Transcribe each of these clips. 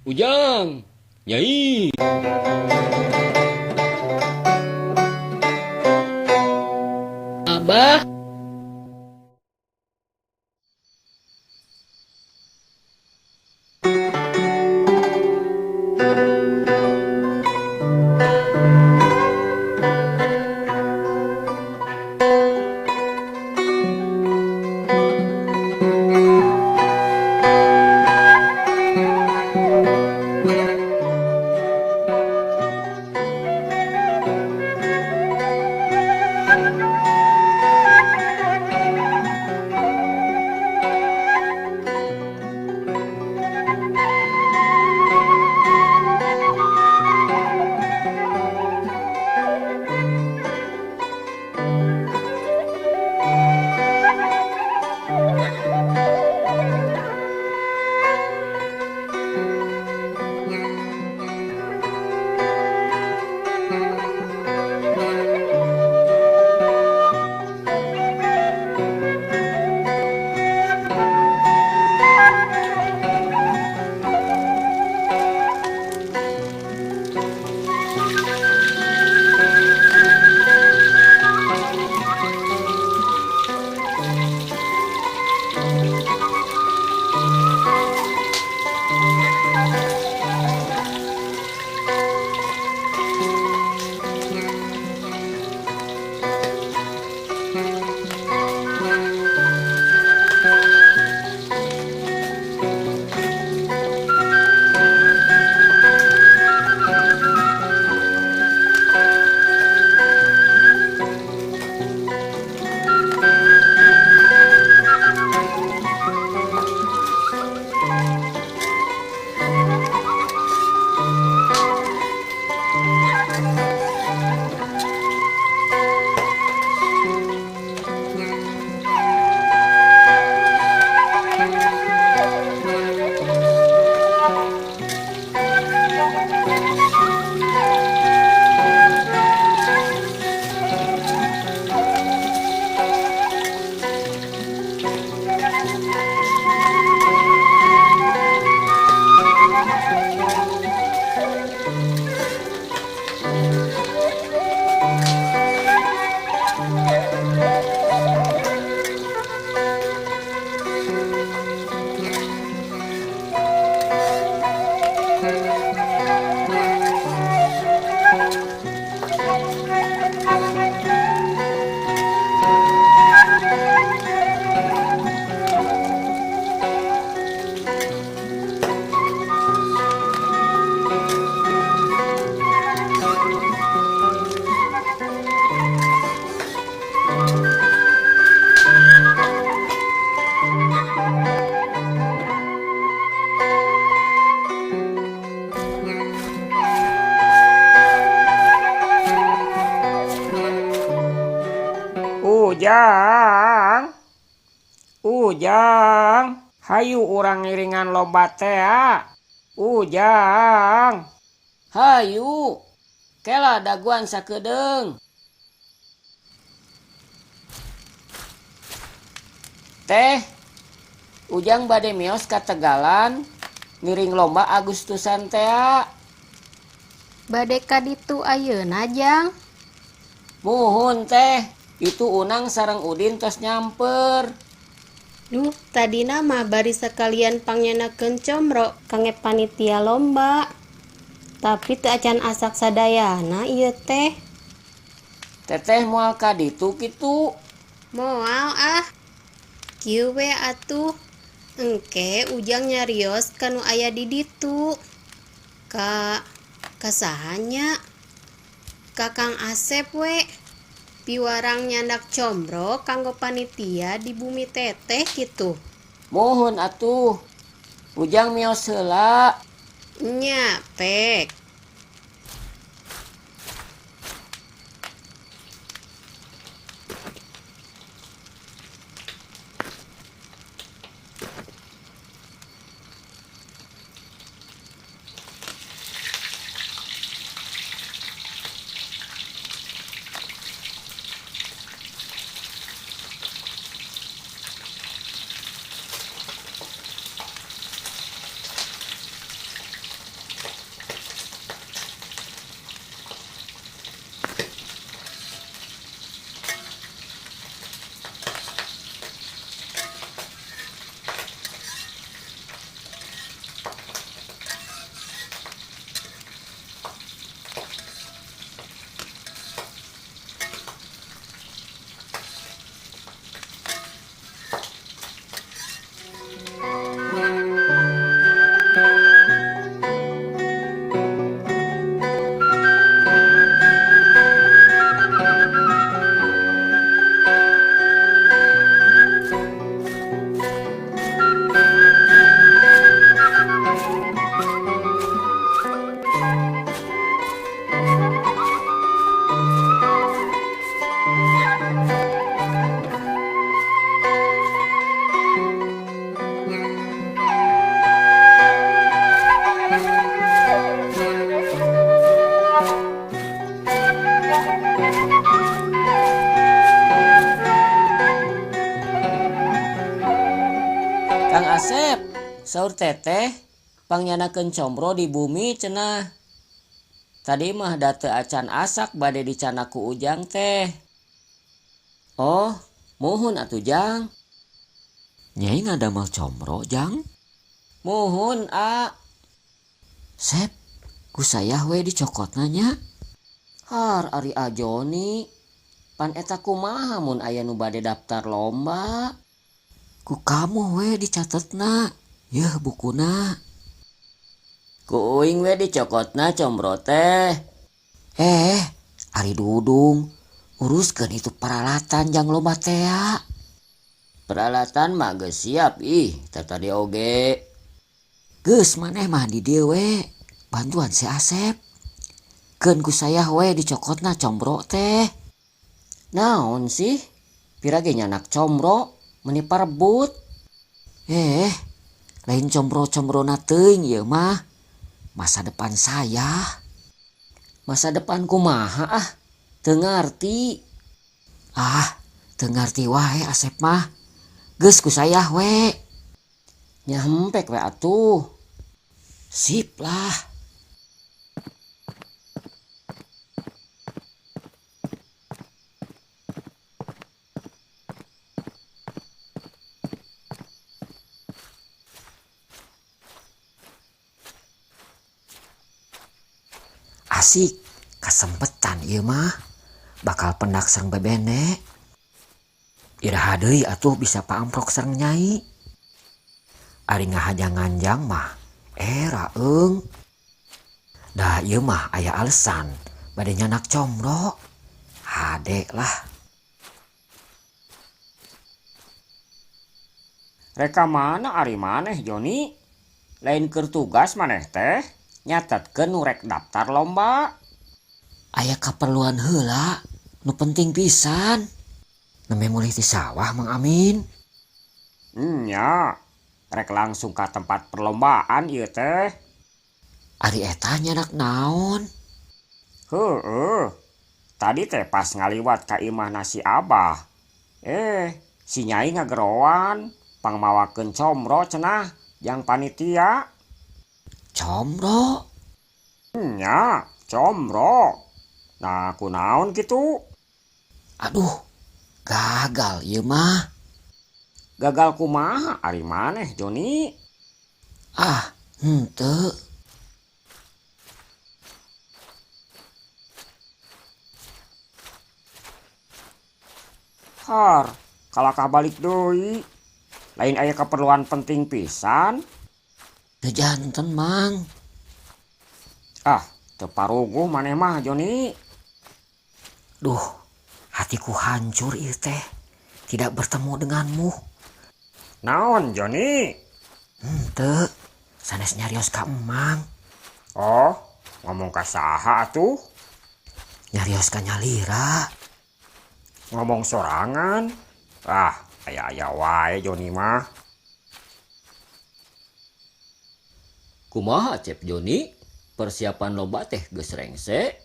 Ujang, Nyai. Abah. Ujang, Ujang, hayu urang ngiringan lomba tea. Ujang, hayu, kela daguan sakedeung. Teh, Ujang bade mios ka Tegalan ngiring lomba Agustusan tea. Bade ka ditu ayeuna, Jang? Muhun teh, itu Unang sareng Udin tos nyamper. Duh, tadina mah bari sakalian pangnyandakeun comro kangge panitia lomba. Tapi teu acan asak sadayana ieu teh. Teteh moal ka ditu kitu? Moal ah. Kieu we atuh. Engke Ujang nyarios ka nu aya di ditu. Ka saha nya? Ka Kang Asep we. Piwarang nyandak comro kanggo panitia di bumi teteh kitu. Muhun atuh. Ujang mios heula. Nya, pek. Saur teteh pangnyandakeun combro di bumi cenah. Tadi mah da teu acan asak bade dicandak ku Ujang teh. Oh, muhun atuh Jang. Nyai ngadamel combro Jang? Muhun a. Sep, ku saya we dicokotna nya. Har ari A Joni. Pan eta kumaha mun aya nu bade daftar lomba? Ku kamu we dicatetna. Yeuh bukuna. Ku uing we dicokotna combro teh. Ari Dudung, uruskeun itu peralatan jang lomba tea. Peralatan mah geus siap ih, tatadi oge. Geus maneh mah di dieu we, bantuan si Asep. Keun ku saya we dicokotna combro teh. Naon sih? Pira ge nyanak combro meuni parebut. Lain combro-combrona teuing ieu mah. Masa depan saya. Masa depan kumaha ah? Teu ngarti. Ah, teu ngarti wae Asep mah. Geus ku saya we. Nya hempek we atuh. Sip lah. Asik, kasempetan ieu mah. Bakal pendak sareng bebene. Iraha deui atuh bisa paamprok sareng nyai. Ari ngahaja-nganjang mah era eung. Dah ieu mah aya alesan bade nyanak combro. Hade lah. Reka mana ari maneh Joni? Lain keur tugas maneh teh? Nyatetkeun nu rek daftar lomba. Aya kaperluan heula nu penting pisan. Nembe mulih ti sawah Mang Amin. Nya, rek langsung ka tempat perlombaan ieu teh. Ari eta nyanak naon? Heueuh. Tadi teh pas ngaliwat ka imahna si Abah. Si Nyai ngageroan pangmawakeun combro cenah jang panitia. Combro? Nya, combro. Nah, kunaon kitu? Aduh, gagal ieu mah. Gagal kumaha ari maneh, Joni? Ah, henteu. Har, kalakah balik deui. Lain aya keperluan penting pisan. Teu janten, Mang. Ah, teu paruguh maneh mah, Joni. Duh, hatiku hancur ieu teh. Tidak bertemu denganmu. Naon, Joni? Henteu, sanes nyarios ka Emang. Oh, ngomong ka saha atuh? Nyarios ka nyalira. Ngomong sorangan. Ah, aya-aya wae Joni mah. Kumaha Cep Joni? Persiapan lomba teh geus rengse?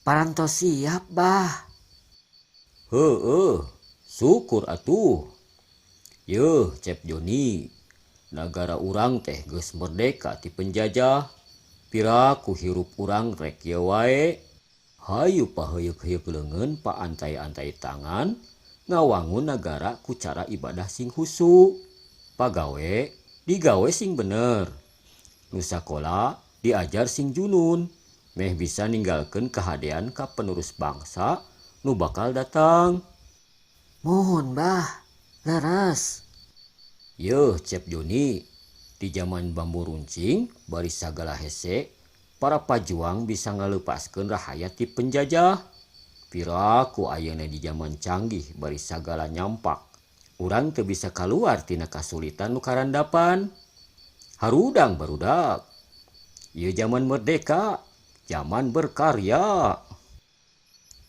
Parantos siap, Bah. Heueuh, syukur atuh. Yeuh, Cep Joni. Nagara urang teh geus merdeka ti penjajah. Piraku hirup urang rek ieu wae. Hayu paheuyeuh-heuyeuk leungeun paantai-antai tangan ngawangun nagara ku cara ibadah sing husu. Pagawe digawe sing bener. Nu sakola diajar sing junun. Meh bisa ninggalkeun kahadean ka penerus bangsa nu bakal datang. Mohon Bah, leres. Yeuh Cep Joni, di zaman bambu runcing bari sagala hese, para pajuang bisa ngalepaskeun rahayat ti penjajah. Piraku ayeuna di zaman canggih bari sagala nyampak. Urang teu bisa kaluar tina kasulitan nu karandapan. Harudang barudak. Ieu zaman merdeka, zaman berkarya.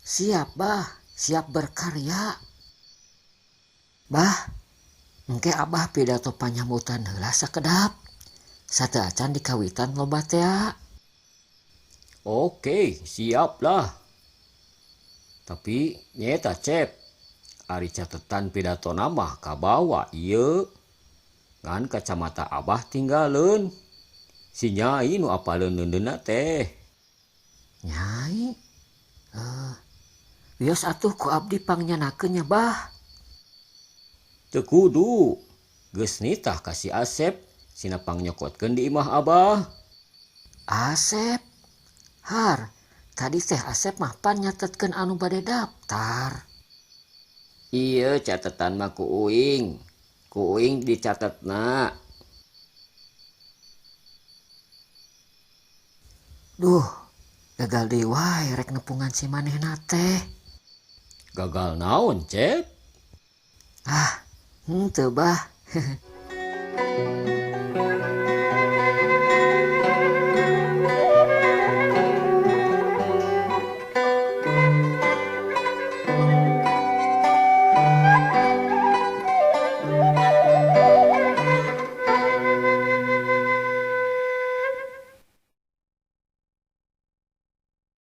Siap Bah, siap berkarya. Bah, engke Abah pidato panyambutan heula sakedap. Sateuacan dikawitan loba tea. Oke, siap lah. Tapi nyeta Cep, ari catetan pidato mah kabawa ieu. Ngan kacamata Abah tinggaleun. Si Nyai nu apaleun neundeunna teh. Nyai? Wios atuh ku abdi pangnyandakeun nya, Bah. Teu kudu. Geus nitah ka si Asep sina pangnyokotkeun di imah Abah. Asep? Har, tadi teh Asep mah pan nyatetkeun anu bade daftar. Ieu catetan mah ku uing. Ku uing dicatetna. Duh, gagal deui wae rek nepungan si manehna teh. Gagal naon, Cep? Ah, henteu, Bah.